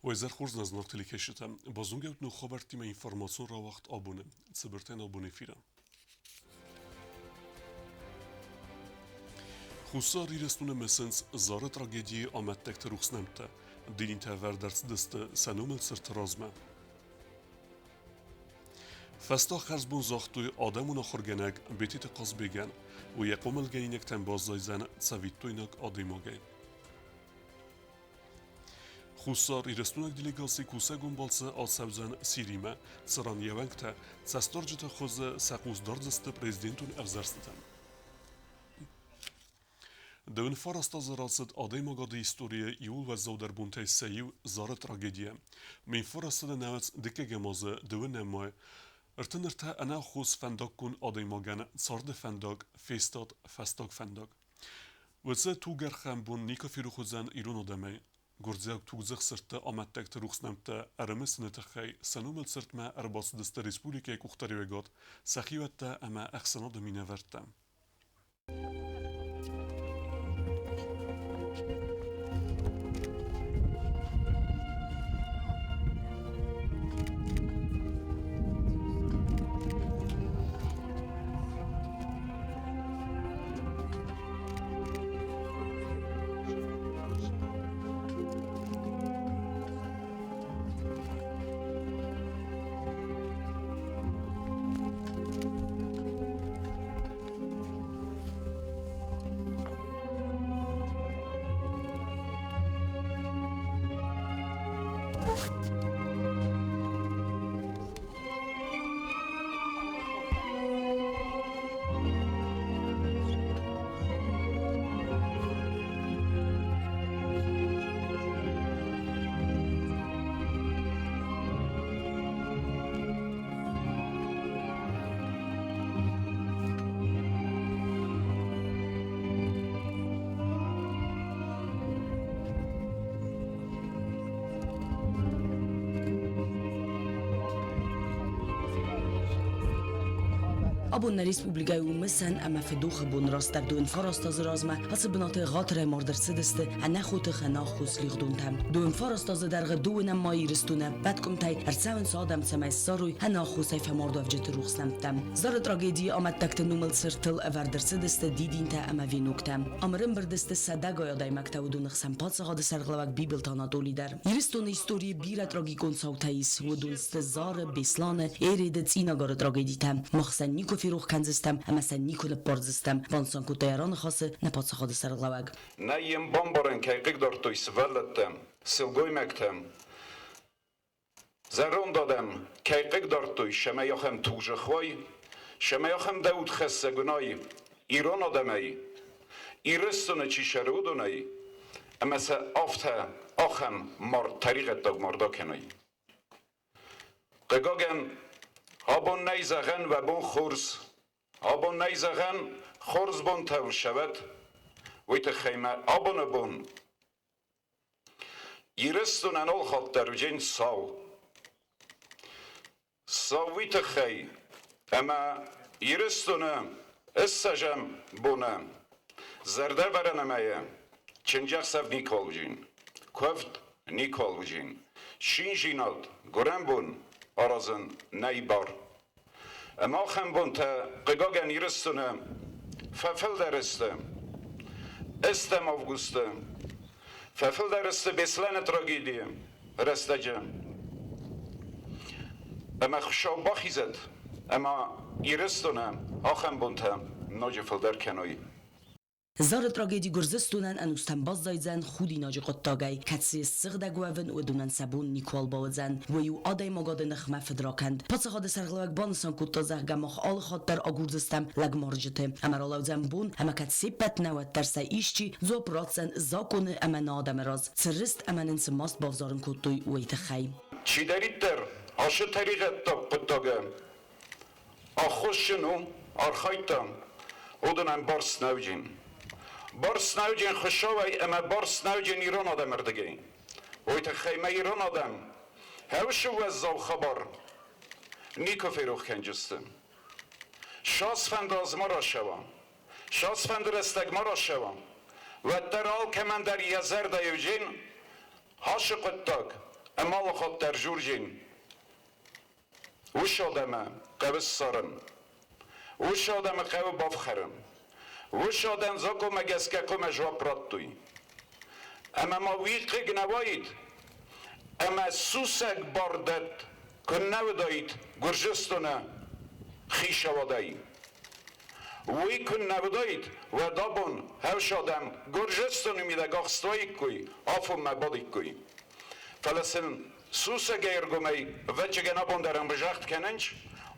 Уӕ хорз нӕ зынаргъ телекӕсджытӕ! Базонгӕ ут ног хабӕрттимӕ информацион рауагъд абоны. Цыбыртӕн абоны эфиры. Хуссар Ирыстоны мысынц Зары трагедийы амӕттӕгты рухс нӕмттӕ. Динтӕ ӕвӕрд ӕрцыдысты сӕ номыл цырты размӕ. Фӕстаг хӕрзбон загътой адӕмон ахуыргӕнӕг Бететы Хъазбегӕн. Уый йӕ хъомылгӕнинӕгтӕн баззайдзӕн цӕвиттойнаг адӕймагӕй. Хуссар Ирыстойнаг делегаци кусӕгон балцы ацӕудзӕн Сиримӕ, цыран йе уӕнгтӕ цӕстдарджыты хуызы сӕ хъус дардзысты президентон ӕвзӕрстытӕм. Дыууын фараст азы рацыд адӕймагады историйы иууыл уӕззаудӕр бонтӕй сӕ иу Зары трагедийӕ. 1990 дыккӕгӕм азы дыууынӕм май 33 ӕнаххос фӕндаггон адӕймагӕн царды фӕндаг фестад фӕстаг фӕндаг. Уыцы тугӕрхӕм бон никуы ферох уыдзӕн ирон адӕмӕй. Гуырдзиаг тугдзых сырдты амӕттӕгты рухс нӕмттӕ ӕрымысыны тыххӕй сӕ номыл цыртмӕ ӕрбацыдысты республикӕйы къухдариуӕгад, сӕ хиуӕттӕ ӕмӕ ӕхсӕнады минӕвӕрттӕ. Абон нӕ республикӕйы у мысӕн ӕмӕ фыдохы бон рӕстӕг дыууын фараст азы размӕ ацы бынаты ӕгъатырӕй мард ӕрцыдысты ӕнӕхотых ӕнаххос лигъдонтӕ. Дыууын фараст азы дӕргъы дыууынӕм майы Ирыстоны ӕппӕт къуымтӕй ӕрцӕуынц адӕм, цӕмӕй ссарой ӕнаххосӕй фӕмардуӕвджыты рухс нӕмттӕ. Зары трагедийы амӕттӕгты номыл цыртыл ӕвӕрд ӕрцыдысты дидинтӕ ӕмӕ веноктӕ. Ам ӕрӕмбырд сты сӕдӕгай адӕймӕгтӕ, уыдоны хсӕн паддзахады сӕргълӕууӕг Бибылты Анатоли дӕр. Ирыстоны историйы бирӕ трагикон цаутӕ ис, уыдон сты Зары, Беслӕны, Эреды, Цъинагары трагедитӕ. Мах сӕ никуы ферох кӕндзыстӕм ӕмӕ сӕ никуы ныббардзыстӕм, банысан кодта йӕ раныхасы нӕ паддзахады сӕргълӕууӕг. Нӕ йӕм бамбарӕн кӕй хъыгдардтой сывӕллӕттӕ, сылгоймӕгтӕ, зӕронд адӕм кӕй хъыгдардтой, цӕмӕй ахӕм тугзых уой, цӕмӕй ахӕм дӕудхӕссӕг уынай ирон адӕмӕй, Ирыстоны чи цӕры, уыдонӕй, ӕмӕ сӕ афтӕ ахӕм мард, тӕригъӕддаг мард акӕной. Хъыгагӕн, абон нӕй зӕгъӕн уӕ бон хорз, абон нӕй зӕгъӕн хорз бонтӕ сӕвӕд, уый тыххӕй мӕ абоны бон Ирыстонӕн алхатт дӕр уыдзӕн сау. Сау уый тыххӕй, ӕмӕ Ирыстоны ссӕзӕм боны зӕрдӕвӕрӕн ӕмӕ чындзӕхсӕв никуал уыдзӕн, куывд никуал уыдзӕн, циндзинад, гуырӕн бон аразын нӕй бар. Ӕмӕ ахӕм бонтӕ, хъыгагӕн, Ирыстоны фӕфылдӕр сты. Ӕстӕм августы фӕфылдӕр сты Беслӕны трагедийы рӕстӕджы. Ӕмӕ Хуыцау бахизӕд, ӕмӕ Ирыстоны ахӕм бонтӕ ноджы фылдӕр кӕной. Зары трагеди Гуырдзыстонӕн ӕнустӕм баззайдзӕн худинаджы хъуыддагӕй, кӕцыйы ссыгъдӕг уӕвын уыдонӕн сӕ бон никуал бауыдзӕн. Уый у адӕймагады ныхмӕ фыдракӕнд. Паддзахады сӕргълӕууӕг банысан кодта, зӕгъгӕ, мах алы хатт дӕр агурдзыстӕм лӕгмарджыты. Ӕмӕ ралӕудзӕн бон, ӕмӕ кӕд се ппӕт нӕ, уӕддӕр сӕ исчи дзуапп ратдзӕн законы ӕмӕ нӕ адӕмы раз, цы рыст ӕмӕ нын цы маст бавзарын кодтой, уый тыххӕй. Чидӕриддӕр ацы тӕригъӕддаг хъуыддагы аххосджын у, архайдта, уыдонӕн бӕрц нӕ уыди. Бӕрц нӕ уыди Хуыцауӕй ӕмӕ бӕрц нӕ уыди ирон адӕмы рдыгӕй. Уый тыххӕй мӕ ирон адӕм хӕусы уӕззау хабар никуы ферох кӕнджысты. Сасфӕнды аз ма рацӕуа, сасфӕнды рӕстӕг ма рацӕуа, уӕддӕр алкӕмӕн дӕр йӕ зӕрдӕйы уыдзӕн ацы хъуыддаг. Ӕмӕ алы хатт дӕр журджин уыцы адӕмы хъӕуы ссарын, уыцы адӕмы хъӕуы бафхӕрын, уыцы адӕм закъонмӕ гӕсгӕ хъуамӕ дзуапп радтой. Ӕмӕ ма уый хъыг нӕ уаид, ӕмӕ сусӕг бардӕтт куыннӕ уыдаид Гуырдзыстоны хицауадӕй. Уый куыннӕ уыдаид, уӕд абон ӕфсадӕн Гуырдзыстоны мидӕг ахстаиккой, афонмӕ бадиккой. Фӕлӕ сын сусӕгӕй-ӕргомӕй ӕвӕццӕгӕн абон дӕр ӕмбызагъд кӕнынц,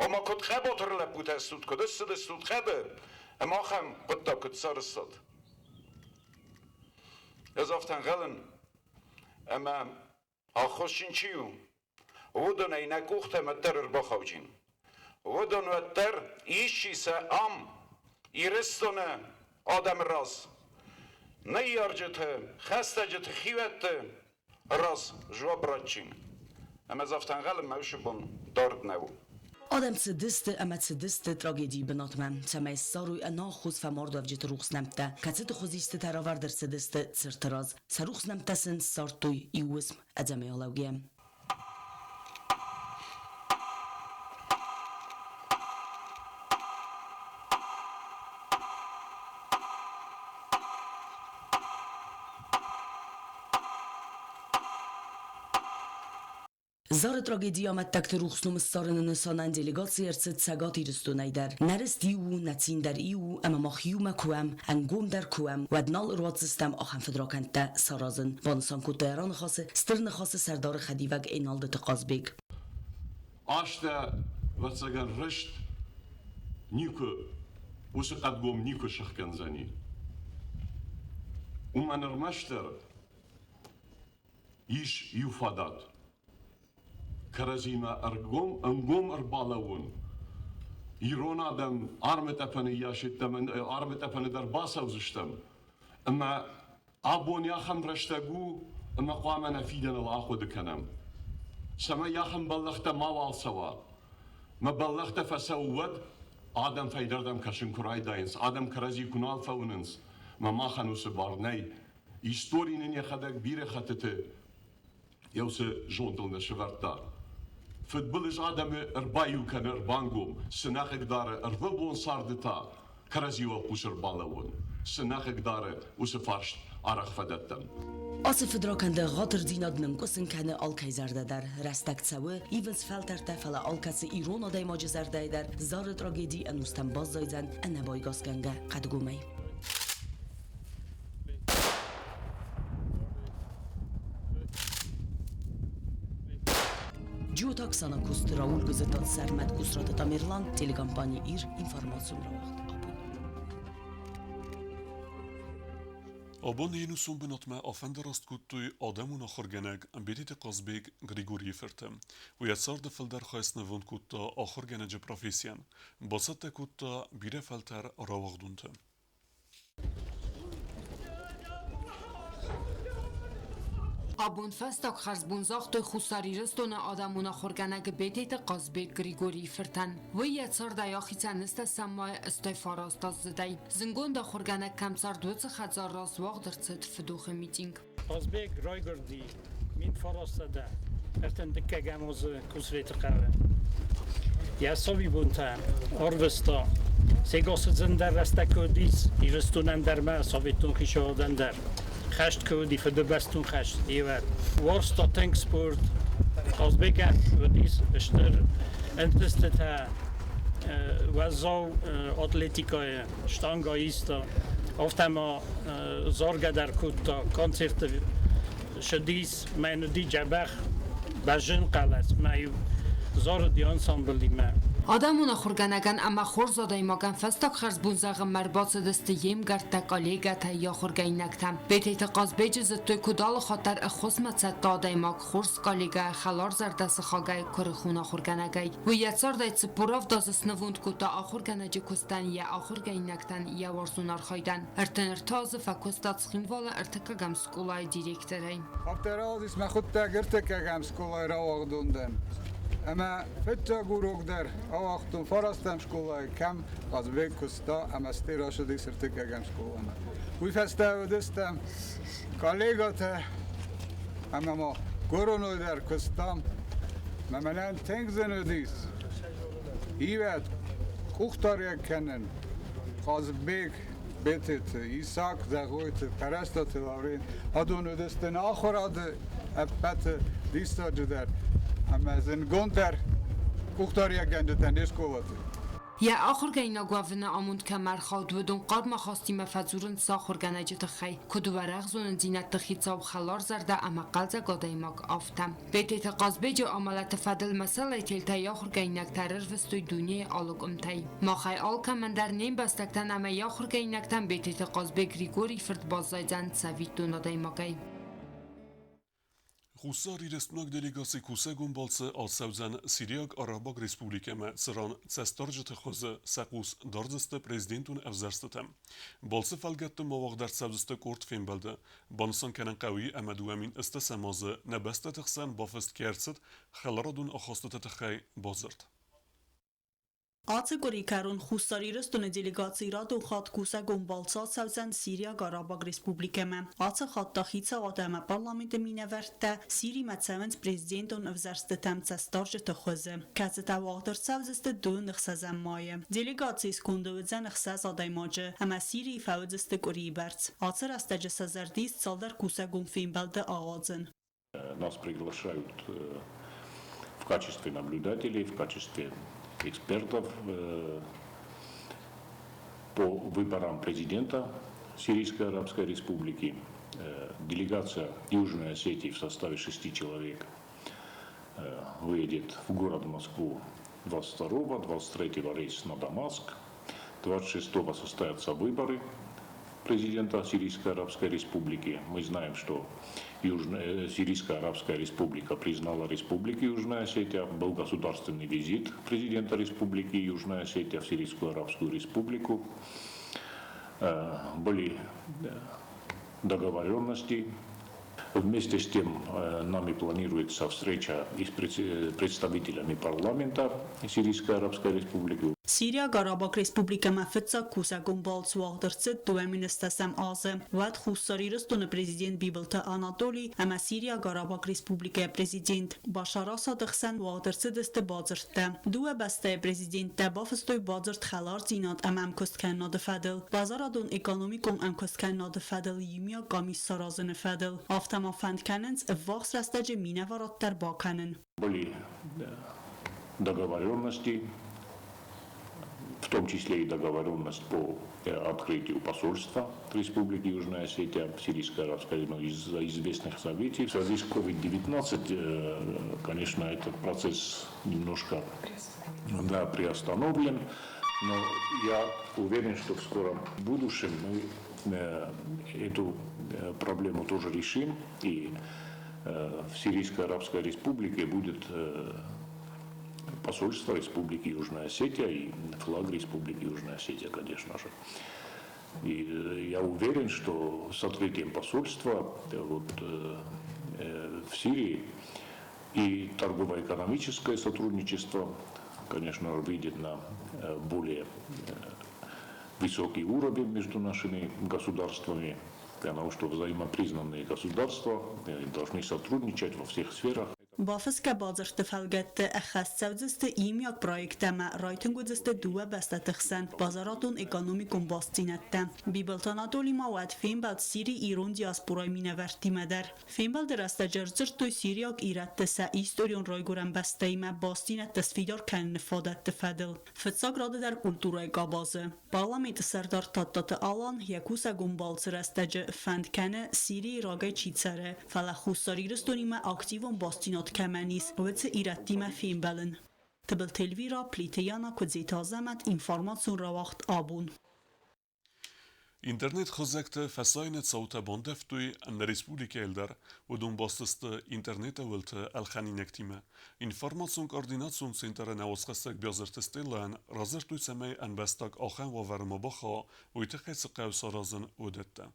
ома куыд хъӕбатыр лӕппутӕ стут, куыд ссыдыстут хъӕды, ӕмӕ ахӕм хъуыддаг куыд сарӕзтат. Ӕз афтӕ ӕнхъӕлын, ӕмӕ аххосджын чи у, уыдонӕй нӕ къухтӕм уӕддӕр ӕрбахауджын. Уыдон уӕддӕр исчи сӕ ам, Ирыстоны адӕмы раз, ныййарджыты, хӕстӕджыты, хиуӕтты раз дзуапп ратджын. Ӕмӕ дзы афтӕ ӕнхъӕлын мӕ уыцы бон дард нӕу. Адӕм цыдысты ӕмӕ цыдысты трагедийы бынатмӕ, цӕмӕй ссарой ӕнаххос фӕмардуӕвджыты рухс нӕмттӕ, кӕцыты хуызистытӕ равӕрд ӕрцыдысты цырты раз. Сӕ рухс нӕмттӕ сын ссардтой иу уысм ӕдзӕмӕй алӕугӕ. Зары трагедийы амӕттӕгты рухс ном ссарыны нысанӕн делегаци ӕрцыд Цӕгат Ирыстонӕй дӕр. Нӕ рыст иу у, нӕ цин дӕр иу у ӕмӕ мах иумӕ куы уӕм, ӕнгомдӕр куы уӕм, уӕд нал ӕруадздзыстӕм ахӕм фыдракӕндтӕ саразын, банысан кодта йӕ раныхасы Стыр Ныхасы сӕрдары хӕдивӕг Эналдыты Хъазбег. Азтӕ, ӕвӕццӕгӕн, рыст никуы, уыцы хъӕдгом никуы сыхгӕндзӕни. Уымӕн ӕрмӕстдӕр ис иу фадат: кӕрӕдзимӕ ӕргом ӕнгом ӕрбалӕууын. Ирон адӕм армытъӕпӕны йас йеддӕмӕ армытъӕпӕны дӕр бацӕудзыстӕм, ӕмӕ абон ахӕм рӕстӕг у, ӕмӕ хъуамӕ нӕ фидӕныл ахъуыды кӕнӕм, цӕмӕй ахӕм бӕллӕхтӕ мауал цӕуа. Мӕ бӕллӕхтӕ фӕцӕуы уӕд, адӕм фӕйнӕрдӕм кӕсын куы райдайынц, адӕм кӕрӕдзи куы нал фӕуынынц, мӕ махӕн уыцы бар нӕй. Истори нын йӕхӕдӕг бирӕ хӕттыты йӕ уыцы зондыл нӕ сӕвӕрдта. Фыдбылыз адӕмы ӕрбаиу кӕны, ӕрбангом, цы нӕ хъыгдары ӕрвылбон царды та кӕрӕдзи уӕлхъус ӕрбалӕууын, цы нӕ хъыгдары, уыцы фарст арӕх фӕдӕттӕм. Ацы фыдракӕнды ӕгъатырдзинад нынкъуысын кӕны алкӕй зӕрдӕ дӕр. Рӕстӕг цӕуы, ивынц фӕлтӕртӕ, фӕлӕ алкӕцы ирон адӕймаджы зӕрдӕйы дӕр Зары трагеди ӕнустӕм баззайдзӕн ӕнӕбайгасгӕнгӕ хъӕдгомӕй. Джиоты Оксана Косты Рауль Гуызытат Сӕрмӕт Кусраты Тамерлан, телекомпани Ир, информацион рауагъд абон. Абон ӕнусон бынатмӕ афӕндараст кодтой адӕмон ахуыргӕнӕг Бететы Хъазбег Григорийы фырты. Уый йӕ царды фылдӕр хай снывонд кодта ахуыргӕнӕджы профессийӕн, бацӕттӕ кодта бирӕ фӕлтӕр рауагъдонты. Абон фӕстаг хӕрзбон загътой Хуссар Ирыстоны адӕмон ахуыргӕнӕг Бететы Хъазбег Григорийы фыртӕн. Уый йӕ цардӕй ахицӕн ыстӕсӕм май стӕй фараст аздзыдӕй. Зынгонд ахуыргӕнӕг кӕм цард, уыцы хӕдзар раз уагъд ӕрцыд фыдохы митинг. Хъазбег райгуырди 1932 азы Кусветы хъӕуы. Йӕ сабибонтӕ ӕрвыста сегасы зындӕр рӕстӕг куы уыдис Ирыстонӕн дӕр ма советон хицауадӕн дӕр. Хӕст куы уыди, фыдыбӕстон хӕст, ивӕд. Уарзта тынг спорт. Хъазбегӕн уыдис стыр ӕнтыстытӕ уӕззау атлетикӕйы, штангаиста. Афтӕ ма заргӕ дӕр кодта, концертты цыдис, мӕн уыди дзӕбӕх бӕзджын хъӕлӕс, мӕ-иу зарыди ансамблимӕ. Адӕмон ахуыргӕнӕгӕн ӕмӕ хорз адӕймагӕн фӕстаг хӕрзбон зӕгъынмӕ ӕрбацыдысты йе мгӕрттӕ, коллегӕтӕ, йӕ ахуыргӕнинӕгтӕ. Бететы Хъазбеджы зыдтой, куыд алы хатт дӕр ӕххуысмӕ цӕттӕ адӕймаг, хорз коллегӕ, хӕларзӕрдӕ сыхагӕй, куырыхон ахуыргӕнӕгӕй. Уый йӕ цардӕй 47 азы снывонд кодта ахуыргӕнӕджы куыстӕн, йӕ ахуыргӕнинӕгтӕн йӕ уарзон архайдӕн. 33 азы фӕкуыста Цхинвалы ӕртыккӕгӕм скъолайы директорӕй. Афтӕ рауадис мӕхуыдтӕг ӕртыккӕгӕм скъолайы рауагъдон дӕн. Ӕмӕ фыццаг урок дӕр ауагътон фарастӕм скъолайы, кӕм Хъазбег куыста ӕмӕ стӕй рацыдис ӕртыккӕгӕм скъоламӕ. Уый фӕстӕ уыдыстӕм коллегӕтӕ ӕмӕ ма Гороной дӕр куыстам, ӕмӕ мӕнӕн тынг зын уыдис ивӕд къухдариуӕг кӕнын. Хъазыбег, Бететы, Исак, Зӕгъойты, Пӕрӕстаты Лаврен, адон уыдысты нӕ ахуырады ӕппӕты диссаджыдӕр ӕмӕ зынгонддӕр къухдариуӕггӕнджытӕ не скъолаты. Йӕ ахуыргӕнинаг уӕвыны амонд кӕмӕ ӕрхауд, уыдон хъарм ахастимӕ фӕдзурынц сӕ ахуыргӕнӕджы тыххӕй, куыд уӕрӕх зонындзинӕдты хицау, хӕларзӕрдӕ ӕмӕ хъӕлдзӕг адӕймаг, афтӕ. Бететы Хъазбеджы амӕлӕты фӕдыл мӕсӕллӕй телтӕ йӕ ахуыргӕнинӕгтӕ ӕрӕрвыстой дунейы алы къуымтӕй. Махӕй алкӕмӕн дӕр не мбӕстӕгтӕн ӕмӕ йӕ ахуыргӕнинӕгтӕн Бететы Хъазбег Григорийы фырт баззайдзӕн цӕвиттон адӕймагӕй. Хуссар Ирыстонаг делегаци кусӕгон балцы ацӕудзӕн Сириаг Арабаг Республикӕмӕ, цыран цӕстдарджыты хуызы сӕ хъус дардзысты президентон ӕвзӕрстытӕм. Балцы фӕлгӕтты ма уагъд ӕрцӕудзысты къорд фембӕлды. Банысан кӕнын хъӕуы ӕмӕ 2008 азы нӕ бӕстӕты хсӕн бафыст кӕй ӕрцыд хӕларадон ахастыты тыххӕй бадзырд. Ацы къуыри кӕрон Хуссар Ирыстоны делегацийы радон хатт кусӕгон балц ацӕудзӕн Сириаг Арабаг Республикӕмӕ. Ацы хатт та хицауад ӕмӕ парламенты минӕвӕрттӕ Сиримӕ цӕуынц президентон ӕвзӕрстытӕм цӕстдарджыты хуызы, кӕцытӕ уагъд ӕрцӕудзысты 26 майы. Делегацийы сконды уыдзӕн ӕхсӕз адӕймаджы ӕмӕ Сирийы фӕуыдзысты къуырийы бӕрц. Ацы рӕстӕджы сӕ зӕрды ис цалдӕр кусӕгон фембӕлды ауадзын. Нас приглашают в качестве наблюдателей, в качестве экспертов по выборам президента Сирийской Арабской Республики. Делегация Южной Осетии в составе шести человек выедет в город Москву 22-го, 23-го рейс на Дамаск, 26-го состоятся выборы президента Сирийской Арабской Республики. Мы знаем, что Сирийская Арабская Республика признала Республику Южная Осетия. Был государственный визит президента Республики Южная Осетия в Сирийскую Арабскую Республику. Были договоренности. Вместе с тем нами планируется встреча и с представителями парламента Сирийской Арабской Республики. Сириаг Арабаг Республикӕмӕ фыццаг кусӕгон балц уагъд ӕрцыд 2008 азы. Уӕд Хуссар Ирыстоны президент Бибылты Анатоли ӕмӕ Сириаг Арабаг Республикӕйы президент Башар Асады хсӕн уагъд ӕрцыдысты бадзырдтӕ. Дыууӕ бӕстӕйы президенттӕ бафыстой бадзырд хӕлардзинад ӕмӕ ӕмкуысткӕнынады фӕдыл, базарадон-экономикон ӕмкуысткӕнынады фӕдыл иумиаг къамис саразыны фӕдыл. Афтӕ ма фӕнд кӕнынц ӕввахс рӕстӕджы минӕварад дӕр бакӕнын. Были договоренности, в том числе и договоренность по открытию посольства Республики Южная Осетия в Сирийской Арабской Республике из-за известных событий. В связи с COVID-19, конечно, этот процесс немножко, да, приостановлен, но я уверен, что в скором будущем мы эту проблему тоже решим, и в Сирийской Арабской Республике будет посольство Республики Южная Осетия и флаг Республики Южная Осетия, конечно же. И я уверен, что с открытием посольства вот, в Сирии и торгово-экономическое сотрудничество, конечно, выйдет на более высокий уровень между нашими государствами, потому что взаимопризнанные государства должны сотрудничать во всех сферах. Бафысгӕ бадзырдты фӕлгӕтты ӕххӕст цӕудзысты иумиаг проекттӕ ӕмӕ райтынг уыдзысты дыууӕ бӕстӕты хсӕн базарадон-экономикон бастдзинӕдтӕ. Бибылты Анатоли ма уӕд фембӕлд Сирийы ирон диаспорайы минӕвӕрттимӕ дӕр. Фембӕлды рӕстӕджы ӕрдзырдтой сириаг ирӕтты сӕ историон райгуырӕн бӕстӕимӕ бастдзинӕдтӕ сфидар кӕныны фадӕтты фӕдыл. Фыццаг рады дӕр культурӕйы къабазы. Парламенты сӕрдар Тадтаты Алан йӕ кусӕгон балцы рӕстӕджы фӕнд кӕны Сирийы рагӕй чи цӕры, фӕлӕ Хуссар Ирыстонимӕ активон бастдзинад кӕмӕн ис, уыцы ирӕттимӕ фембӕлын. Тыбылты Эльвира, Плиты Яна, Куыдзеты Азӕмӕт, информацион рауагъд «Абон». Интернет-хызӕгты фӕсайыны цаутӕ бандӕвтой нӕ республикӕйыл дӕр. Уыдон баст сты интернеты уылты ӕлхӕнинӕгтимӕ. Информацион-координацион центры нӕуӕдзхӕссӕг Биазырты Стеллӕйӕн радзырдтой, цӕмӕй ӕмбӕстаг ахӕм уавӕры ма бахауа, уый тыххӕй цы хъӕуы саразын, уыдӕттӕ.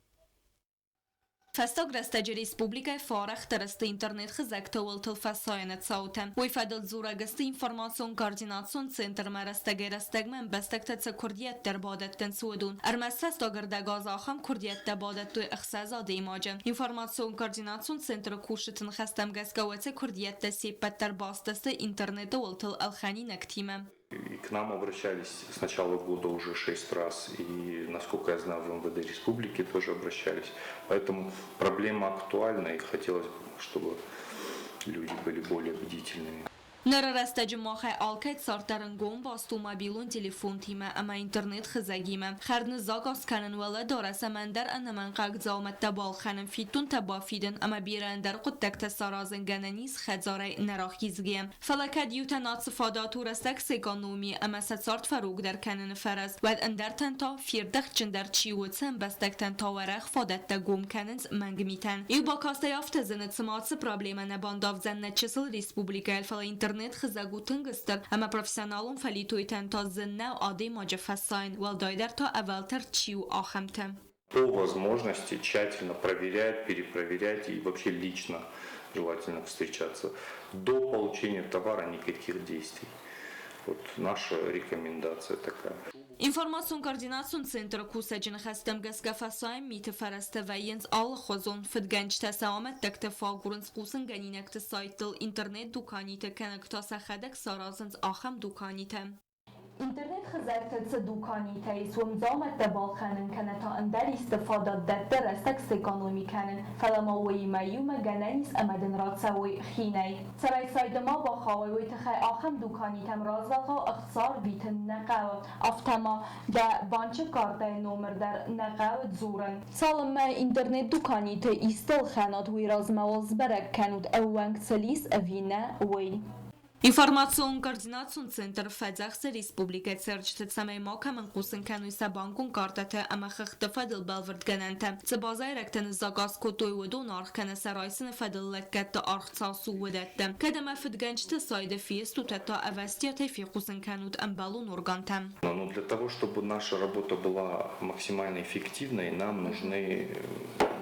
Фӕстаг рӕстӕджы республикӕйы фӕарӕхдӕр сты интернет-хызӕгты уылтыл фӕсайыны цаутӕ. Уый фӕдыл дзурӕг сты информацион-координацион центрмӕ рӕстӕгӕй-рӕстӕгмӕ ӕмбӕстӕгтӕ цы куырдиӕттӕ ӕрбадӕттынц, уыдон. Ӕрмӕст фӕстаг ӕрдӕг азы ахӕм куырдиӕттӕ бадӕттой ӕхсӕз адӕймаджы. Информацион-координацион центры кусджыты ныхӕстӕм гӕсгӕ уыцы куырдиӕттӕ се ппӕт дӕр баст сты интернеты уылтыл ӕлхӕнинӕгтимӕ. И к нам обращались с начала года уже шесть раз, и, насколько я знаю, в МВД республики тоже обращались. Поэтому проблема актуальна, и хотелось бы, чтобы люди были более бдительными. Ныры рӕстӕджы махӕй алкӕй цард дӕр ӕнгом баст у мобилон телефонтимӕ ӕмӕ интернет-хызӕгимӕ. Хӕрдны заказ кӕнын, уӕлӕдарӕс ӕмӕ ӕндӕр ӕнӕмӕнгхъӕуӕг дзаумӕттӕ балхӕнын, фиддонтӕ бафидын ӕмӕ бирӕ ӕндӕр хъуыддӕгтӕ саразын гӕнӕн ис хӕдзарӕй нӕ рахизгӕйӕ. Фӕлӕ кӕд иутӕн ацы фадат у рӕстӕг сэкономи ӕмӕ сӕ цард фӕрогдӕр кӕныны фӕрӕз, уӕд ӕндӕртӕн та, фердӕхтджындӕр чи у, цы ӕмбӕстӕгтӕн та уӕрӕх фадӕттӕ гом кӕнынц мӕнг митӕн. Иу бакастӕй афтӕ зыны, цыма ацы проблемӕ нӕ бандавдзӕн нӕ чысыл республикӕйыл, фӕлӕ интернет-хызӕг у тынг стыр ӕмӕ профессионалон фӕлитойтӕн та зын нӕу адӕймаджы фӕсайын, уӕлдайдӕр та ӕвӕлтӕрд чи у, ахӕмты. По возможности тщательно проверять, перепроверять и вообще лично желательно встречаться. До получения товара никаких действий. Вот наша рекомендация такая. Информацион-координацион центры кусӕджы ныхӕстӕм гӕсгӕ фӕсайӕн миты фӕрӕзтӕ вӕййынц алыхуызон. Фыдгӕнджытӕ сӕ амӕттӕгты фӕагурынц хъусынгӕнинӕгты сайттыл, интернет-дуканиты кӕнӕ та сӕхӕдӕг саразынц ахӕм дуканитӕ. Интернет-хызӕгты цы дуканитӕ ис, уым дзаумӕттӕ балхӕнын кӕнӕ та ӕндӕр исты фадат дӕтты рӕстӕг сэкономи кӕнын, фӕлӕ ма уыимӕ иумӕ гӕнӕн ис ӕмӕ дын рацӕуой хинӕй. Цӕмӕй сайды ма бахауай, уый тыххӕй ахӕм дуканитӕм развӕлгъау ӕхца рвитын нӕ хъӕуы, афтӕ ма дӕ банчы картӕйы номыр дӕр нӕ хъӕуы дзурын. Цалынмӕ интернет-дуканиты исты ӕлхӕнат, уый размӕ уал сбӕрӕг кӕнут, ӕууӕнк сыл ис ӕви нӕ, уый. Информацион-координацион центр фӕдзӕхсы республикӕйы цӕрджыты, цӕмӕй макӕмӕн хъусын кӕной сӕ банкон картӕтӕ ӕмӕ хыгъдты фӕдыл бӕлвырдгӕнӕнтӕ. Цы базайрӕгтӕ ныззаказ кодтой, уыдон аргъ кӕнӕ сӕ райсыны фӕдыл лӕггӕдты аргъ цас у, уыдӕттӕ. Кӕд ӕмӕ фыдгӕнджыты сайды фестут, та ӕвӕстиатӕй фехъусын кӕнут ӕмбӕлон органтӕм. Но для того, чтобы наша работа была максимально эффективной, нам нужны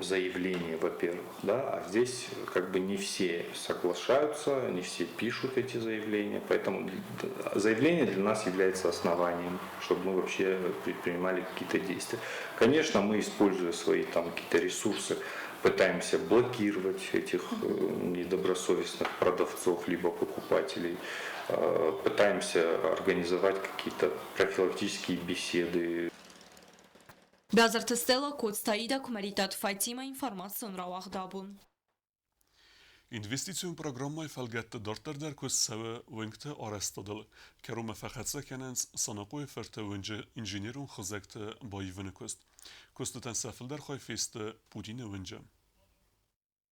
заявления, во-первых. Да? А здесь как бы не все соглашаются, не все пишут эти заявления, поэтому заявление для нас является основанием, чтобы мы вообще предпринимали какие-то действия. Конечно, мы, используя свои там какие-то ресурсы, пытаемся блокировать этих недобросовестных продавцов либо покупателей, пытаемся организовать какие-то профилактические беседы. Базарты Стелла, Коцты Аида, Куымӕридтаты Фатимӕ, информацион рауагъд абон. Инвестицион программӕйы фӕлгӕтты дарддӕр дӕр куыст цӕуы уынгты арӕзтадыл. Кӕронмӕ фӕхӕццӕ кӕнынц Санахъойы-фырты уынджы инженерон хызӕгты баивыны куыст. Куыстытӕн сӕ фылдӕр хай фесты Путины уынджы.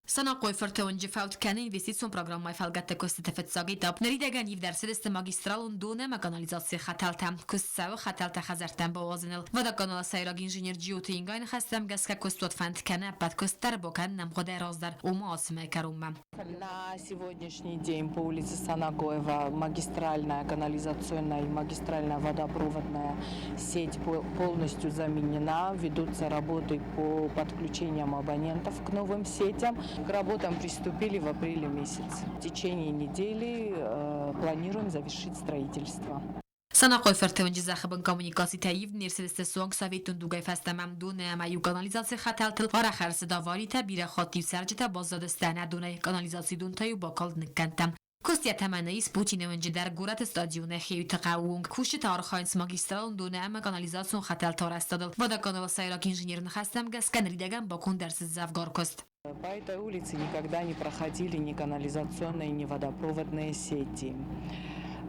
Санахъой-фырты уынджы фӕуд кӕны инвестицион программӕйы фӕлгӕтты куыстыты фыццаг этап. Ныридӕгӕн ивд ӕрцыдысты магистралон дон ӕмӕ канализацийы хӕтӕлтӕ. Куыст цӕуы хӕтӕлтӕ хӕдзӕрттӕм бауадзыныл. Водоканалы сӕйраг инженер Джиоты Ингайы ныхӕстӕм гӕсгӕ куыстуат фӕнд кӕны ӕппӕт куыст дӕр бакӕнын ӕмгъуыдӕй раздӕр, ома ацы мӕйы кӕронмӕ. На сегодняшний день по улице Санагоева магистральная канализационная и магистральная водопроводная сеть полностью заменена. Ведутся работы по подключениям абонентов к новым сетям. К работам приступили в апреле месяце. В течение недели планируем завершить строительство. Санахъой-фырты уынджы зӕххы бын коммуникацитӕ ивд не рцыдысты суанг советон дугӕй фӕстӕмӕ. Доны ӕмӕ-иу канализацийы хӕтӕлтыл арӕх ӕрцыд аваритӕ, бирӕ хатт-иу цӕрджытӕ баззадысты ӕнӕ донӕй, канализацийы дон та-иу бакалд ныккӕндтӕм. Куыст йӕ тӕмӕны ис Путины уынджы дӕр горӕты стадионы Хеуиты хъӕуы онг. Кусджытӕ архайынц магистралон доны ӕмӕ канализацион хӕтӕлты арӕзтадыл. Водоканалы сӕйраг инженеры ныхӕстӕм гӕсгӕ ныридӕгӕн баконд ӕрцыд дзӕвгар куыст. По этой улице никогда не проходили ни канализационные, ни водопроводные сети.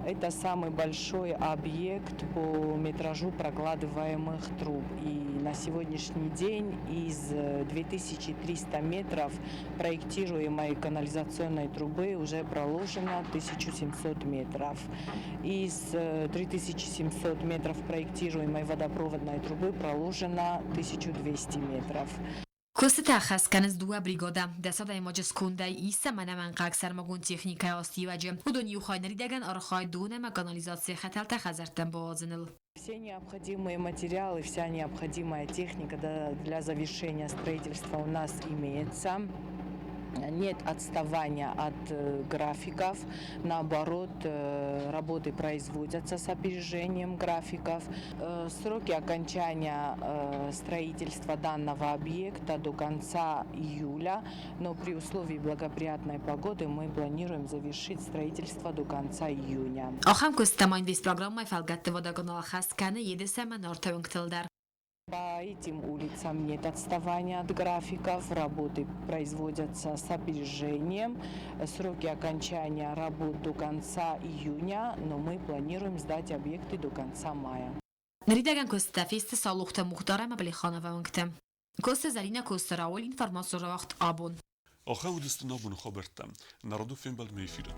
Это самый большой объект по метражу прокладываемых труб. И на сегодняшний день из 2300 метров проектируемой канализационной трубы уже проложено 1700 метров. Из 3700 метров проектируемой водопроводной трубы проложено 1200 метров. Куыстытӕ ӕххӕст кӕнынц дыууӕ бригадӕ. Дӕс адӕймаджы скондӕй ис сӕм ӕнӕмӕнгхъӕуӕг сӕрмагонд техникӕйы астиуӕджы. Уыдон иу хай ныридӕгӕн архайд дон ӕмӕ канализацийы хӕтӕлтӕ хӕдзӕрттӕм бауадзыныл. Все необходимые материалы, вся необходимая техника для завершения строительства у нас имеется. Нет отставания от графиков, наоборот, работы производятся с опережением графиков. Сроки окончания строительства данного объекта до конца июля, но при условии благоприятной погоды мы планируем завершить строительство до конца июня. Ахӕм куысттӕ ма Инвестпрограммӕйы фӕлгӕтты Водоканал хӕс кӕны Едыс ӕмӕ Нарты уынгтыл дӕр. По этим улицам нет отставания от графиков, работы производятся с опережением. Сроки окончания работ до конца июня, но мы планируем сдать объекты до конца мая. Ныридӕгӕн куысттӕ фесты Саулохты Мухтар ӕмӕ Блихановы уынгты. Коцты Зӕринӕ, Коцты Рауль, информацион рауагъд абон. Ахӕм уыдысты нӕ абоны хабӕрттӕ. Народы фембӕлдмӕ эфиры.